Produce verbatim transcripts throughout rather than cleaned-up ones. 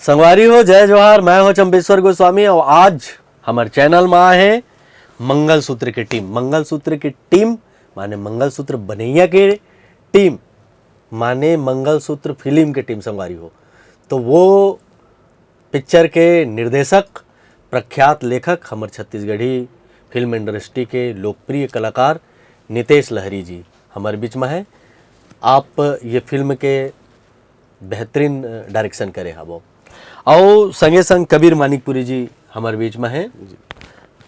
संगवारी हो, जय जोहार। मैं हो चंपेश्वर गोस्वामी और आज हमर चैनल में आए हैं मंगलसूत्र के टीम। मंगलसूत्र के टीम माने मंगलसूत्र बनैया के टीम, माने मंगलसूत्र फिल्म के टीम। संगवारी हो, तो वो पिक्चर के निर्देशक, प्रख्यात लेखक, हमर छत्तीसगढ़ी फिल्म इंडस्ट्री के लोकप्रिय कलाकार नितेश लहरी जी हमर बीच में है। आप ये फिल्म के बेहतरीन डायरेक्शन करे हवो। अउ संगे संग कबीर मानिकपुरी जी हमर बीच में है,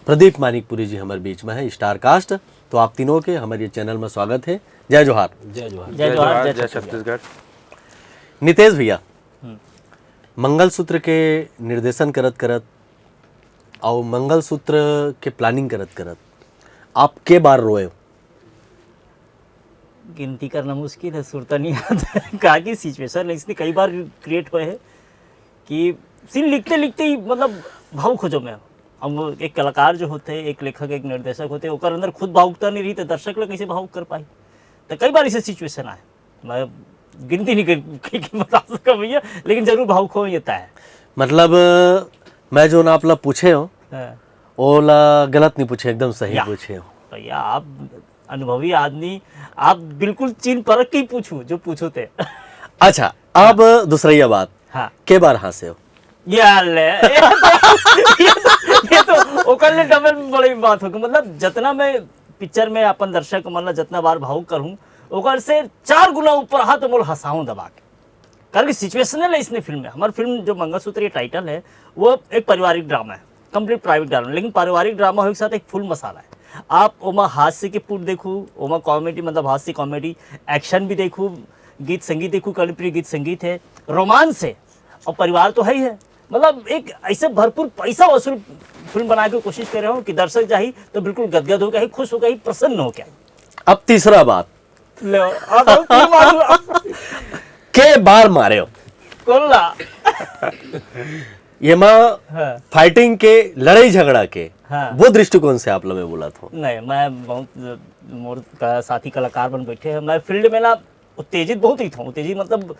प्रदीप मानिकपुरी जी हमर बीच में है, स्टार कास्ट। तो आप तीनों के हमर ये चैनल में स्वागत है। जय जोहार। जय जोहार। जय जोहार, जय जय छत्तीसगढ़। छत्तीसगढ़। नितेश भैया, मंगलसूत्र के निर्देशन करत करत अउ मंगलसूत्र के प्लानिंग करत करत आप के बार रोए हो? गिनती करना मुश्किल है, सुरता नहीं आता है। काहे कि सिचुएशन इसने कई बार क्रिएट हुए है कि सीन लिखते लिखते ही मतलब भावुक हो जाऊँ मैं। अब एक कलाकार जो होते हैं, एक लेखक, एक निर्देशक होते हैं, ओकर अंदर खुद भावुकता नहीं रही तो दर्शक लोग कैसे भावुक कर पाए? तो कई बार ऐसे सिचुएशन आए, मैं गिनती नहीं कर, कर बता सका भैया, लेकिन जरूर भावुक हो जाता है। मतलब मैं जो ना आप ला पूछे हो हाँ। ओला गलत नहीं पूछे, एकदम सही या। पूछे हो। भैया, आप अनुभवी आदमी, आप बिल्कुल चीन परख के ही पूछू जो पूछो थे। अच्छा, अब दूसरा ये बात, हाँ। के बार हंसे हो? ये हाल है। ये तो, ये तो, ये तो ओकर ले डबल बड़ी बात हो गई। मतलब जितना मैं पिक्चर में अपन दर्शक मन ला जितना बार भावुक करूँ, ओकर से चार गुना ऊपर हाथ मोल हंसाऊं दबा के। कारण कि सिचुएशनल है इसने फिल्म में। हमारी फिल्म जो मंगलसूत्र ये टाइटल है, वो एक पारिवारिक ड्रामा है, कंप्लीट प्राइवेट ड्रामा, लेकिन पारिवारिक ड्रामा होने के साथ एक फुल मसाला है। आप ओमा हास्य के पुट देखू, ओमा कॉमेडी, मतलब हास्य कॉमेडी, एक्शन भी देखू, गीत संगीत देखू, कर्णप्रिय गीत संगीत है, रोमांस है, और परिवार तो है ही है। मतलब एक ऐसे भरपूर पैसा वसूल फिल्म बनाए के कोशिश कर रहे हो कि दर्शक जाही तो बिल्कुल गदगद हो गया, खुश हो गया, प्रसन्न हो गया। अब तीसरा बात, लो, अब, अब, अब, अब, के बार मारे हो? कोल्ला। ये माँ हाँ। फाइटिंग के, लड़ाई झगड़ा के, हाँ। वो दृष्टिकोण से आप लोग बोला था। नहीं, मैं बहुत मोर का साथी कलाकार बन बैठे हैं। मैं फील्ड में ना उत्तेजित बहुत ही था, उत्तेजित मतलब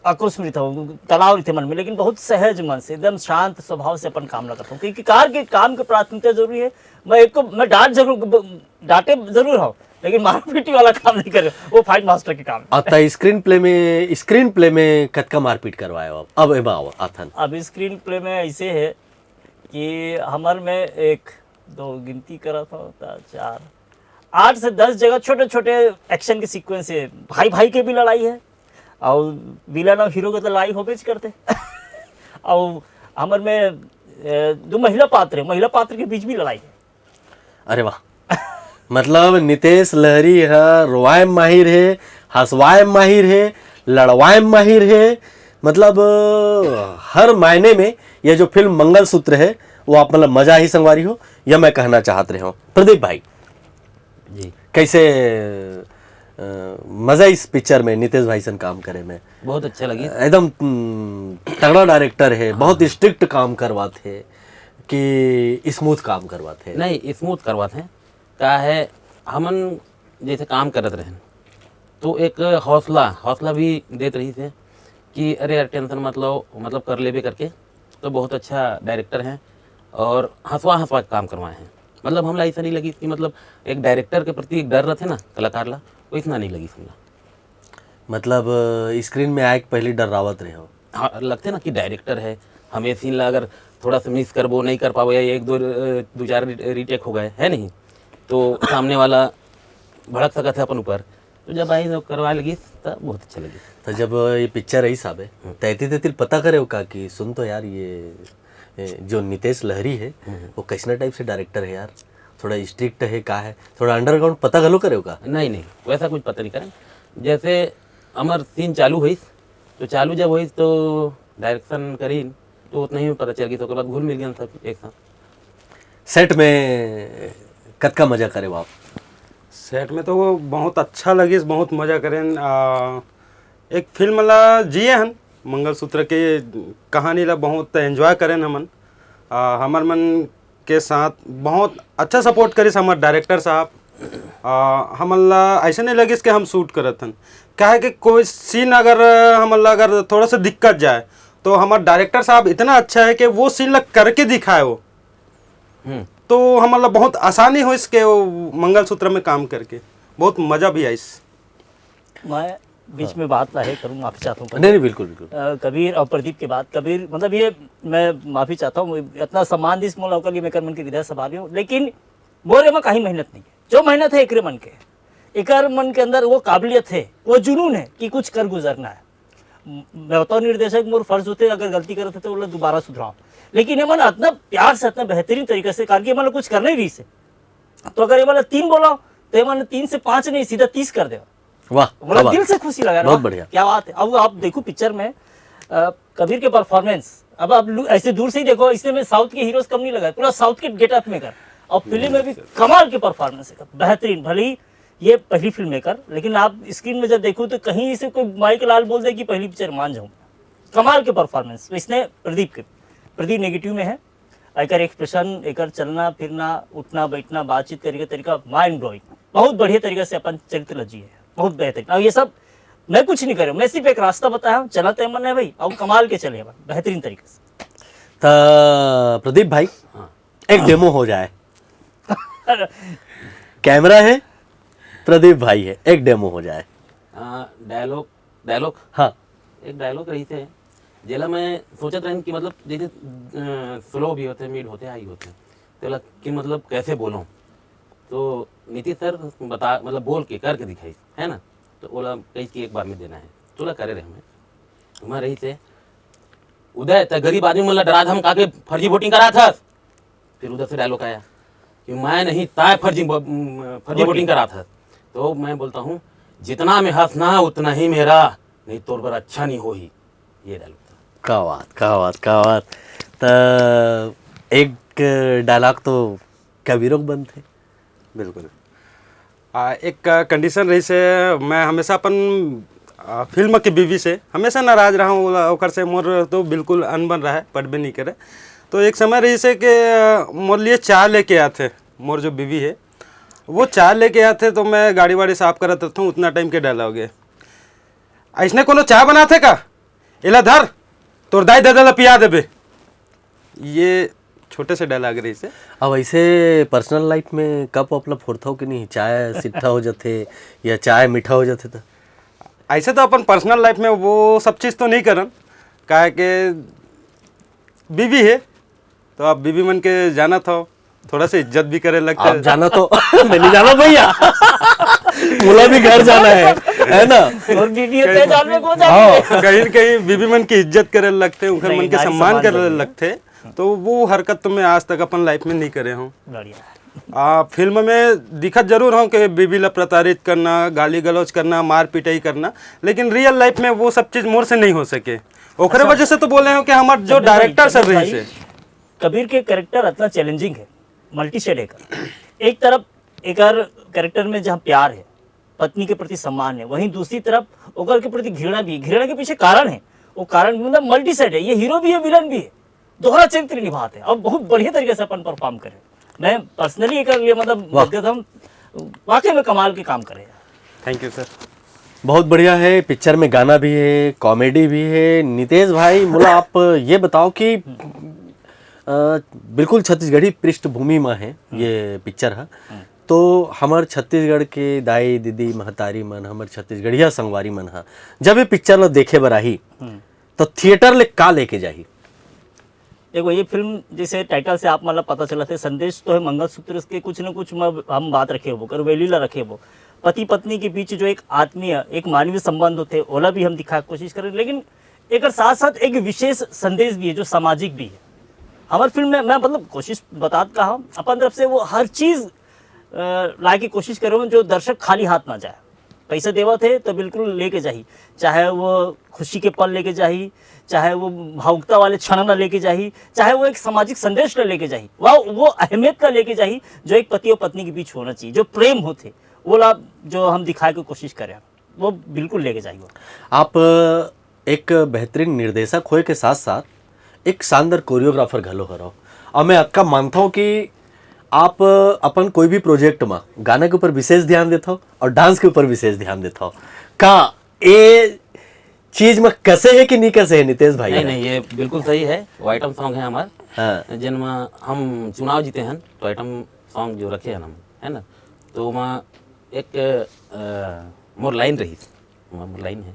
आक्रोश में था, तनाव रहिथे मन में, लेकिन बहुत सहज मन से, एकदम शांत स्वभाव से अपन काम ना करता हूँ, क्योंकि कार के काम के प्राथमिकता जरूरी है। मैं एक को मैं डांट जरूर, डांटे जरूर हूँ, लेकिन मारपीटी वाला काम नहीं करे, वो फाइट मास्टर के काम है। आता स्क्रीन प्ले में, स्क्रीन प्ले में कतका मारपीट करवाए हो आप? अब एमा आओ, आथन। अब स्क्रीन प्ले में ऐसे है कि हमारे में एक दो गिनती करा था, होता चार, आठ से दस जगह छोटे छोटे एक्शन के सीक्वेंस है। भाई भाई के भी लड़ाई है और विलन और हीरो के तो लड़ाई होबे करते। और हमारे में ए, दो महिला पात्र है, महिला पात्र के बीच भी लड़ाई है। अरे वाह, मतलब नितेश लहरी ह रोवाए म माहिर हे, हंसवाए म माहिर हे, लड़वाए म माहिर हे। मतलब हर मायने में ये जो फिल्म मंगलसूत्र है, वो आप मतलब मजा ही संगवारी हो, यह मैं कहना चाहत रहे हूँ। प्रदीप भाई, जी। कैसे अ, मजा इस पिक्चर में नितेश भाई सन काम करे में? बहुत अच्छा लगी। एकदम हम्म, तगड़ा डायरेक्टर है, बहुत स्ट्रिक्ट काम करवात है कि स्मूथ काम करवात है? नहीं, स्मूथ करवात हैं। का है, हमन जैसे काम करत रहें तो एक हौसला, हौसला भी देत रही थे कि अरे यार टेंशन मत लो, मतलब कर लेबे करके। तो बहुत अच्छा डायरेक्टर हैं और हंसवा हंसवा के काम करवाए हैं। मतलब हमला ऐसा नहीं लगी कि मतलब एक डायरेक्टर के प्रति एक डर रहते ना कलाकार ला, वैसना नहीं लगी हमला। मतलब स्क्रीन में आए के पहले डर्रावत रहे हो? हाँ, लगते ना कि डायरेक्टर है, हम ये सीन ला अगर थोड़ा सा मिस करबो, नहीं कर पाबो या एक दो अ, दो चार री- रीटेक हो गए, है नहीं, तो सामने वाला भड़क सकत है अपन ऊपर। तो जब आई तो करवा लगी, तब बहुत अच्छा लगी। तो जब ये पिक्चर आई साहब है, तैती तैती पता करे हो का कि सुन तो यार ये, ये जो नितेश लहरी है, वो कैसना टाइप से डायरेक्टर है यार, थोड़ा स्ट्रिक्ट है का है, थोड़ा अंडरग्राउंड पता घलो करे हो का? नहीं नहीं, वैसा कुछ पता नहीं करें। जैसे हमार सीन चालू हुई, तो चालू जब हुई तो डायरेक्शन करीन, तो उतना ही पता चल गई, तो ओकर बाद घुल मिल गया सब एक साथ। सेट में कतका मजा करे हो आप? सेट में तो वो बहुत अच्छा लगिस, बहुत मजा करेन। आ, एक फिल्म ला जिए हन, मंगलसूत्र के कहानी ला बहुत एंजॉय करेन हमन। आ, हमर मन के साथ बहुत अच्छा सपोर्ट करिस हमर डायरेक्टर साहब। आ, हमन ला ऐसे नहीं लगिस कि हम शूट करत हन, काहे कि कोई सीन अगर हमन ला अगर थोड़ा सा दिक्कत जाए तो हमर डायरेक्टर साहब इतना अच्छा है कि वो सीन ला करके दिखाए वो। हम्म। तो हमन ला बहुत आसानी होइस के वो मंगलसूत्र में काम करके, बहुत मजा भी आइस। मैं बीच में बात ला हे करूँ, माफी चाहता हूँ। नहीं नहीं, बिल्कुल बिल्कुल। अ, कबीर और प्रदीप के बाद, कबीर, मतलब, ये मैं माफी चाहता हूँ, इतना सम्मान दिस मोला ओकर लिए मैं कर मन के विधायक सभा भी हूँ, लेकिन मोरे में कहीं मेहनत नहीं है। जो मेहनत है एकरे मन के, एकर मन के अंदर वो काबिलियत है, वो जुनून है कि कुछ कर गुजरना है। म-, मैं बताऊँ निर्देशक, मोर फर्ज होते, अगर गलती करत होते, तो ओला दोबारा सुधराओ। लेकिन ये मन इतना प्यार से, इतना बेहतरीन तरीके से, कारण कि ये मन कुछ करना ही रहिस हे। तो अगर ये वाला तीन बोला, तो ये मन तीन से पाँच नहीं, सीधा तीस कर देगा। वाह, बोला, क्या बात। दिल से खुशी लगा। बहुत बढ़िया। क्या बात है। अब आप देखो पिक्चर में अ, कबीर के परफॉर्मेंस, अब आप लु-, ऐसे दूर से ही देखो, इसमें मैं साउथ के हीरोज कम नहीं लगा, पूरा साउथ के गेटअप में कर, और फिल्म में भी कमाल के परफॉर्मेंस है, बेहतरीन। भले ही ये पहली फिल्म है कर, लेकिन आप स्क्रीन में जब देखो तो कहीं से कोई माइक लाल बोल दे कि पहली पिक्चर, मान जाऊँ। कमाल के परफॉर्मेंस। तो इसने प्रदीप के, प्रदीप नेगेटिव में है, एकर एक्सप्रेशन, एकर चलना फिरना, उठना बैठना, बातचीत करे के तरीका, माइंड ब्लोइंग। बहुत बढ़िया तरीका से अपन चरित्र ल जिए है, बहुत बेहतरीन। अब ये सब मैं कुछ नहीं करे, मैं सिर्फ एक रास्ता बताया हूँ, चला तय मन है भाई, अब कमाल के चले अपन बेहतरीन तरीके से। तो प्रदीप भाई, एक डेमो हो जाए। कैमरा है, प्रदीप भाई है, एक डेमो हो जाए। डायलॉग डायलॉग हाँ। एक डायलॉग रहिस हे, जेला मैं सोचत रहेन कि मतलब जैसे स्लो भी होते, मिड होते, हाई होते, तेला कि मतलब कैसे बोलूँ। तो नीतीश सर बता, मतलब बोल के करके दिखाई, है ना? तो ओला कही कि एक बार में देना है, तोला करे रहे मैं। मैं रहिस हे, उदय, तैं गरीब आदमी मन ला डरा धमका के फर्जी वोटिंग करा थस। फिर उधर से डायलॉग आया कि मैं नहीं, तैं फर्जी ब-, म, फर्जी वोटिंग करा थस। तो मैं बोलता हूँ, जितना में हंसना उतना ही मेरा, नहीं तोर बर अच्छा नहीं होही। ये डायलॉग था। क्या बात, क्या बात, क्या बात। तो एक डायलॉग तो कबीरो के बनथे। बिल्कुल। आ, एक कंडीशन रहिस हे, मैं हमेशा अपन आ, फिल्म के बीवी से हमेशा नाराज रहा हूँ, ओला, ओकर से मोर तो बिल्कुल अनबन रहा है, पटबे नहीं करे। तो एक समय रहिस हे कि आ, मोर लिए चाय लेके आथे, मोर जो बीवी है वो चाय लेके आथे, तो मैं गाड़ी वाड़ी साफ करत रहता हूँ, उतना टाइम के डायलॉग है, ऐसने कोनो चाय बनाथे का? एला धर, तोर दाई ददा ला पिया देबे। ये छोटे से डायलॉग रहिस हे। अब ऐसे पर्सनल लाइफ में कप वप ला फोड़थव कि नहीं? चाय सिट्ठा हो जाथे या चाय मीठा हो जाथे तो? ऐसे तो अपन पर्सनल लाइफ में वो सब चीज़ तो नहीं करन, काहे के बीवी है, तो आप बीवी मन के जानत हो, थोड़ा सा इज्जत भी करे लगता आप है। जाना तो मैं नहीं जाना भैया, मुला भी घर जाना है, है ना? और बीवी होते हैं, जान में कौन हाँ। जाते कहीं न कहीं बीवी मन की इज्जत करे लगथे, उनकर नहीं, मन के नारी सम्मान सम्मान करे जरूरी है। लगथे। तो वो हरकत तो मैं आज तक अपन लाइफ में नहीं करे हूँ। बढ़िया। आ, फिल्म में दिखत जरूर हूँ कि बीवी ला प्रताड़ित करना, गाली गलौज करना, मार पिटाई करना, लेकिन रियल लाइफ में वो सब चीज़ मोर से नहीं हो सके। ओकरे अच्छा। वजह से तो बोले हूँ कि हमार जो कबीर भाई, डायरेक्टर सर कबीर रहिस भाई, हे। कबीर के कैरेक्टर इतना चैलेंजिंग है, मल्टी शेड है। एक तरफ एकर कैरेक्टर में जहाँ प्यार है, पत्नी के प्रति सम्मान है, वहीं दूसरी तरफ ओकर के प्रति घृणा भी। घृणा के पीछे कारण है, वो कारण मतलब मल्टी शेड है। ये हीरो भी है, विलन भी है, दोहरा चरित्र निभाते हैं और बहुत बढ़िया तरीके से अपन परफॉर्म करे। मैं पर्सनली एकर लिए मतलब वाह। एकदम वाकई में कमाल के काम करे। Thank you sir. बहुत बढ़िया है, पिक्चर में गाना भी है, कॉमेडी भी है। नितेश भाई, मुला आप ये बताओ कि अ, बिल्कुल छत्तीसगढ़ी पृष्ठभूमि में है ये पिक्चर है, तो हमर छत्तीसगढ़ के दाई दीदी महतारी मन, हमर छत्तीसगढ़िया संगवारी मन ह जब ये पिक्चर ल देखे बर आही, तो थिएटर ले का लेके जाही? देखो, ये फिल्म जैसे टाइटल से आप मतलब पता चला थे, संदेश तो है मंगलसूत्र के, कुछ न कुछ म-, हम बात रखे हो कर वैल्यू ला रखे हो। पति पत्नी के बीच जो एक आत्मीय, एक मानवीय संबंध होते, ओला भी हम दिखा कोशिश करें, लेकिन एकर साथ साथ एक विशेष संदेश भी है जो सामाजिक भी है। हमारे फिल्म में मैं मतलब कोशिश बतात कहा, अपन तरफ से वो हर चीज ला के कोशिश करो जो दर्शक खाली हाथ ना जाए। पैसा देवत है तो बिल्कुल लेके जाही, चाहे वो खुशी के पल लेके जाही, चाहे वो भावुकता वाले क्षण ला लेके जाही, चाहे वो एक सामाजिक संदेश ला लेके जाही, वह वो अहमियत ला लेके जाही जो एक पति और पत्नी के बीच होना चाहिए, जो प्रेम होते, वो ला जो हम दिखाए के कोशिश करें, वो बिल्कुल लेके जाही वो। आप एक बेहतरीन निर्देशक होए के साथ साथ एक शानदार कोरियोग्राफर घलो हरव। और मैं अतका मानता हूँ कि आप अपन कोई भी प्रोजेक्ट में गाने के ऊपर विशेष ध्यान देता हो और डांस के ऊपर विशेष ध्यान देता हो। का ए चीज में कसे हे कि नहीं कसे हे, नितेश भाई? नहीं, नहीं, ये बिल्कुल सही है। वो आइटम सॉन्ग है हमार, हाँ। जिनमें हम चुनाव जीते हैं, तो आइटम सॉन्ग जो रखे हैं हम, है ना, तो वहाँ एक अ, मोर लाइन रही, मोर लाइन है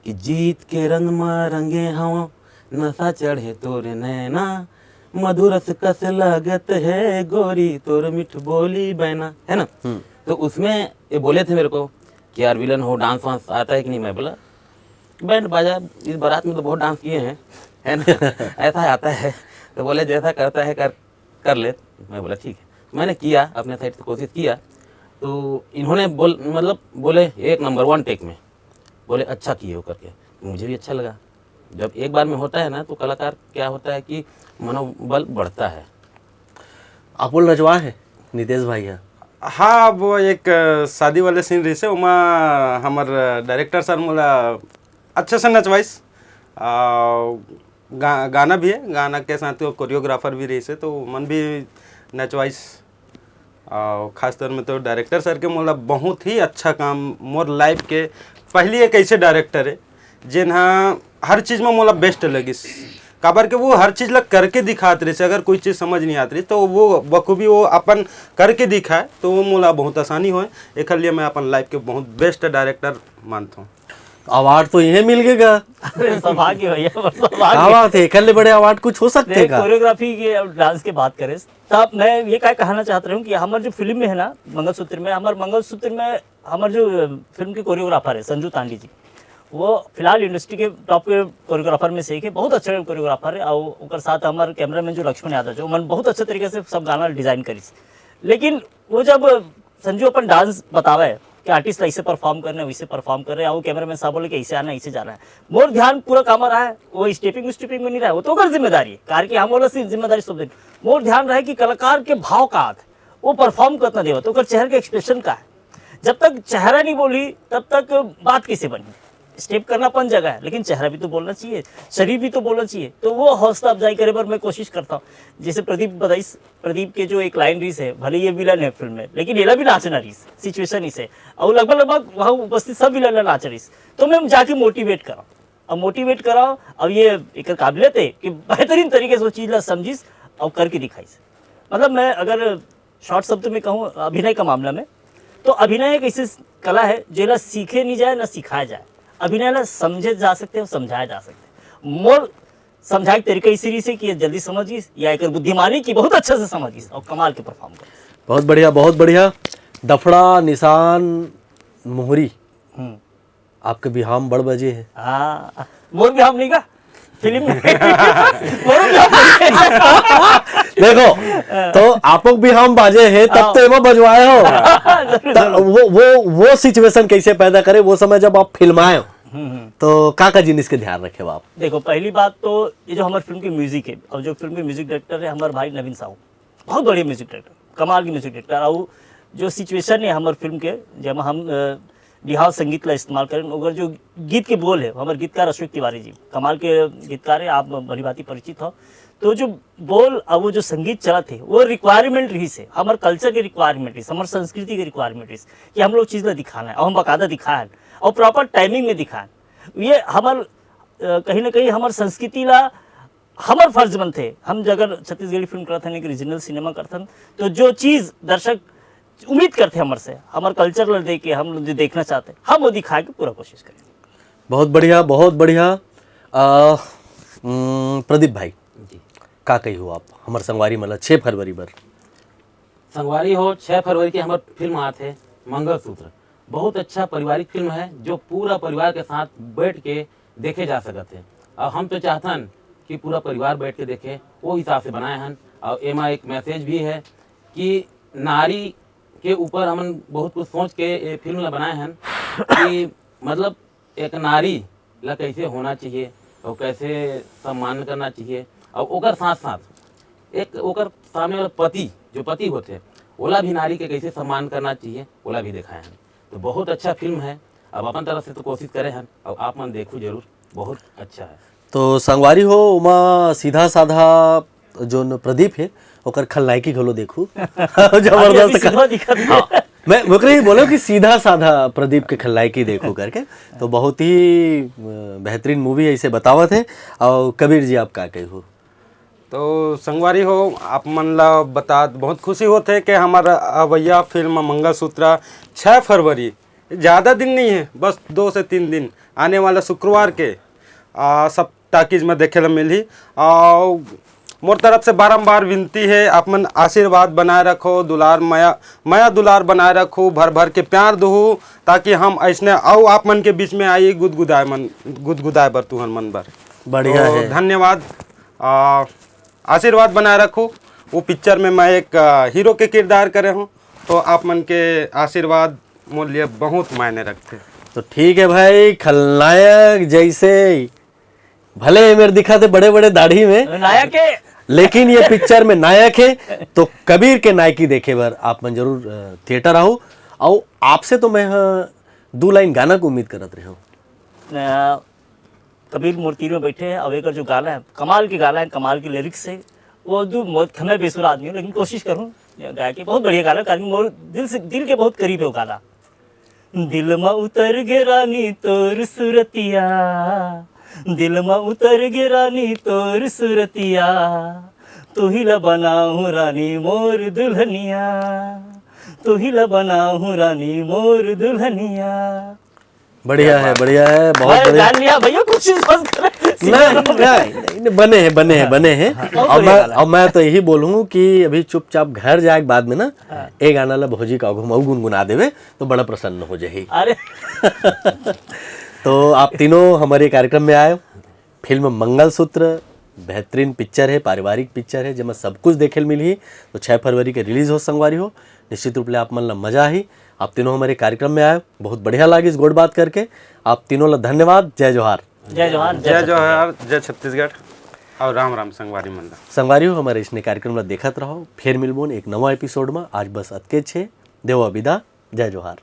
कि जीत के रंग मा रंगे हवा, नशा चढ़े तोरे नैना, मधुरस कस लागत है गोरी तोर मिठ बोली बैना, है ना। तो उसमें ये बोले थे मेरे को कि यार विलन हो, डांस वांस आता है कि नहीं? मैं बोला बैंड बाजा, इस बारात में तो बहुत डांस किए हैं, है ना। ऐसा आता है। तो बोले जैसा करता है कर कर ले। मैं बोला ठीक है। मैंने किया, अपने साइड से कोशिश किया। तो इन्होंने बोल मतलब बोले एक नंबर वन टेक में, बोले अच्छा किए हो करके। मुझे भी अच्छा लगा। जब एक बार में होता है ना, तो कलाकार क्या होता है कि मनोबल बढ़ता है। आप बोल नचवा है नितेश भाई है। हाँ, अब वो एक अ, शादी वाले सीन रहिसे, ओमा हमर डायरेक्टर सर मोला अच्छा से नचवाइस। आ, गा, गाना भी है, गाना के साथ वो कोरियोग्राफर भी रहिसे, तो मन भी नचवाइस। आ, खास तौर में तो डायरेक्टर सर के मोला बहुत ही अच्छा काम, मोर लाइफ के पहली एक ऐसे डायरेक्टर है जेन हा हर चीज में मोला बेस्ट लगिस। काबर के वो हर चीज ला करके दिखात रहिस, अगर कोई चीज समझ नहीं आत रहिस तो वो बखूबी वो अपन करके दिखाए, तो वो मोला बहुत आसानी होए। एकर लिए मैं अपन लाइफ के बहुत बेस्ट डायरेक्टर मानता हूँ। अवार्ड तो इहे मिल गे गा। अरे सौभाग्य भैया, सौभाग्य। का बात है, एकर ले बड़े अवार्ड कुछ हो सकते हैं का? कोरियोग्राफी के, डांस के बात करें, तब मैं ये क्या कहना चाहता हूँ कि हमारे जो फिल्म में है ना मंगलसूत्र में, हमारे मंगलसूत्र में हमारे जो अ, फिल्म के कोरियोग्राफर है संजू तांडी जी, वो फिलहाल इंडस्ट्री के टॉप के कोरियोग्राफर में से एक है, बहुत अच्छा कोरियोग्राफर है। और ओकर साथ हमारे कैमरामैन जो लक्ष्मण यादव जो मन बहुत अच्छे तरीके से सब गाना डिजाइन करिस। लेकिन वो जब संजू अपन डांस बतावे कि आर्टिस्ट ऐसे परफॉर्म करने, वैसे परफॉर्म कर रहे हैं, और कैमरामैन साहब बोले कि ऐसे आना, ऐसे जाना है। मोर ध्यान पूरा कामा रहा है, वो स्टेपिंग स्टेपिंग में नहीं रहा है, वो तो ओकर जिम्मेदारी है, कारण कि हम बोला सिर्फ जिम्मेदारी सब दिन। मोर ध्यान रहा है कि कलाकार के भाव का आत, वो परफॉर्म करना देवा, तो ओकर चेहरे के एक्सप्रेशन का है। जब तक चेहरा नहीं बोली, तब तक बात कैसे बनी? स्टेप करना अपन जगह है, लेकिन चेहरा भी तो बोलना चाहिए, शरीर भी तो बोलना चाहिए। तो वो हौसला अफजाई करे बर मैं कोशिश करता हूँ। जैसे प्रदीप बताइस, प्रदीप के जो एक लाइन रहीस है, भले ये विलन है फिल्म में, लेकिन एला भी नाचना रहीस, सिचुएशन इसे, और लगभग लगभग वहाँ उपस्थित सब विलन ला नाच रहीस। तो मैं जाके मोटिवेट कराऊँ, अब मोटिवेट कराऊँ। अब ये एक काबिलियत है कि बेहतरीन तरीके से वो चीज़ ला समझिस और करके दिखाइस। मतलब मैं अगर शॉर्ट शब्द में कहूँ अभिनय का मामला में, तो अभिनय एक ऐसी कला है जेला सीखे नहीं जाए ना सिखाया जाए। अभिनय ला समझे जा सकते हैं, समझाया जा सकते हैं। मोर समझाए के तरीका इसी रहीस है कि ये जल्दी समझिस या एक बुद्धिमानी की बहुत अच्छा से समझिस और कमाल के परफॉर्म कर। बहुत बढ़िया, बहुत बढ़िया। दफड़ा निशान मोहरी, हम्म। आपके बिहाम बड़ बजे है। हाँ, मोर बिहाम नहीं का फिल्म में। मोर बिहाम नहीं का। देखो, तो आपको बिहाम बाजे है, तब तो एमा बजवाए हो। तो वो वो वो सिचुएशन कैसे पैदा करे, वो समय जब आप फिल्माए हो, तो का का जिनिस के ध्यान रखे हो आप? देखो, पहली बात तो ये जो हमारे फिल्म की म्यूजिक है, और जो फिल्म के म्यूजिक डायरेक्टर है हमारे भाई नवीन साहू, बहुत बढ़िया म्यूजिक डायरेक्टर, कमाल की म्यूजिक डायरेक्टर। और जो सिचुएशन है हमारे फिल्म के, जब हम अ, बिहाव संगीत ला इस्तेमाल करें, अगर जो गीत के बोल है, हमारे गीतकार अशोक तिवारी जी कमाल के गीतकार है, आप भली भांति परिचित हो। तो जो बोल और वो जो संगीत चलत है, वो रिक्वायरमेंट रहीस है, हमारे कल्चर के रिक्वायरमेंट रहीस, हमारे संस्कृति के रिक्वायरमेंट रहीस कि हम लोग चीज़ ला दिखाना है, और हम बाकायदा दिखाएं और प्रॉपर टाइमिंग में दिखाएं। ये हमारे अ, कहीं ना कहीं हमारे संस्कृति ला हमार फर्ज बनथे, हम अगर छत्तीसगढ़ी फिल्म करत हन, एक रीजनल सिनेमा करथन, तो जो चीज दर्शक उम्मीद करथे हमर से, हमर कल्चर ल देख के हम लोग जो देखना चाहते, हम वो दिखाए के पूरा कोशिश करें। बहुत बढ़िया, बहुत बढ़िया। आ, हम्म, प्रदीप भाई, जी। का कही हो आप हमर संगवारी मन ल छह फरवरी बर? संगवारी हो, छह फरवरी के हमर फिल्म आत हे मंगलसूत्र। बहुत अच्छा पारिवारिक फिल्म है, जो पूरा परिवार के साथ बैठ के देखे जा सकत है। और हम तो चाहतन कि पूरा परिवार बैठ के देखे, वो हिसाब से बनाए हन। और एमा एक मैसेज भी है कि नारी के ऊपर हमन बहुत कुछ सोच के ये फिल्म ला बनाए हन कि मतलब एक नारी ला कैसे होना चाहिए और कैसे सम्मान करना चाहिए, और ओकर साथ साथ एक ओकर सामने वाला पति, जो पति होथे, ओला भी नारी के कैसे सम्मान करना चाहिए, ओला भी दिखाए हन। तो बहुत अच्छा फिल्म है। अब अपन तरफ से तो कोशिश करे हन, और आप मन देखू जरूर, बहुत अच्छा है। तो संगवारी हो, ओमा सीधा साधा जोन प्रदीप हे, ओकर खलनायकी घलो देखू। जबरदस्त अभी सीधा दिखत हे। हाँ, मैं ओकरे ही बोलो कि सीधा साधा प्रदीप के खलनायकी देखो करके, तो बहुत ही अ, बेहतरीन मूवी ऐसे बतावत है। और कबीर जी, आप का कहू? तो संगवारी हो, आप मन ला बता बहुत खुशी होत है कि हमारा अवैया फिल्म मंगलसूत्र छः फरवरी, ज़्यादा दिन नहीं है, बस दो से तीन दिन, आने वाला शुक्रवार के आ, सब टाकीज में देखे ला मिलही। और मोर तरफ से बारंबार विनती है, आप मन आशीर्वाद बनाए रखो, दुलार मया, मया दुलार बनाए रखो, भर भर के प्यार दहू, ताकि हम ऐसने अउ आप मन के बीच में आई गुदगुदाए मन, गुदगुदाए बर तुहर मन बर। बढ़िया तो है। धन्यवाद। आ, आशीर्वाद बनाए रखो। वो पिक्चर में मैं एक आ, हीरो के किरदार करे हूँ, तो आप मन के आशीर्वाद मोर लिए बहुत मायने रखते। तो ठीक है भाई, खलनायक जैसे भले ये मेरे दिखा थे बड़े बड़े दाढ़ी में, नायक है। लेकिन ये पिक्चर में नायक है। तो कबीर के नायकी देखे बर आप मन जरूर अ, थिएटर आओ। और आपसे तो मैं हाँ, दो लाइन गाना को उम्मीद करत रहे हूँ। अ, कबीर मोर तीर में बैठे हैं। अब एक जो गाना है, कमाल के गाना है, कमाल के लिरिक्स है। वो दू मैं बेसुरा आदमी हूँ, लेकिन कोशिश करूँ गाय के। बहुत बढ़िया गाना, कारण मोर दिल से, दिल के बहुत करीब है वो गाना। दिल में उतर गे रानी तोर सुरतिया, दिल में उतर गे रानी तोर सुरतिया, तू ही ला बनाऊं रानी मोर दुल्हनिया, तू ही ला बनाऊं रानी मोर दुल्हनिया। बढ़िया है, बढ़िया है, बहुत मैं बढ़िया। जान लिया भैया, कुछ चीज बस कर। नहीं, नहीं, नहीं, नहीं, बने हैं, बने हैं, बने हैं। बहुत और बढ़िया मैं गाना। और मैं तो यही बोलूँ कि अभी चुपचाप घर जाए के बाद में ना हाँ। एक गाना ला भौजी का घुमाऊ गुनगुना देवे तो बड़ा प्रसन्न हो जाही। अरे तो आप तीनों हमारे कार्यक्रम में आए। फिल्म मंगलसूत्र बेहतरीन पिक्चर है, पारिवारिक पिक्चर है, जेमा सब कुछ देखे ल मिलही। तो छः फरवरी के रिलीज हो संगवारी हो, निश्चित रूप ले आप मन ला मजा आही। आप तीनों हमारे कार्यक्रम में आए, बहुत बढ़िया लागिस गोठ बात करके। आप तीनों ला धन्यवाद। जय जोहार। जय जोहार, जय जोहार, जय छत्तीसगढ़ और राम राम संगवारी मन ला। संगवारी हो, हमारे इसने कार्यक्रम ला देखत रहो। फिर मिलबोन एक नवा एपिसोड में। आज बस अतके छे। देवा विदा। जय जोहार।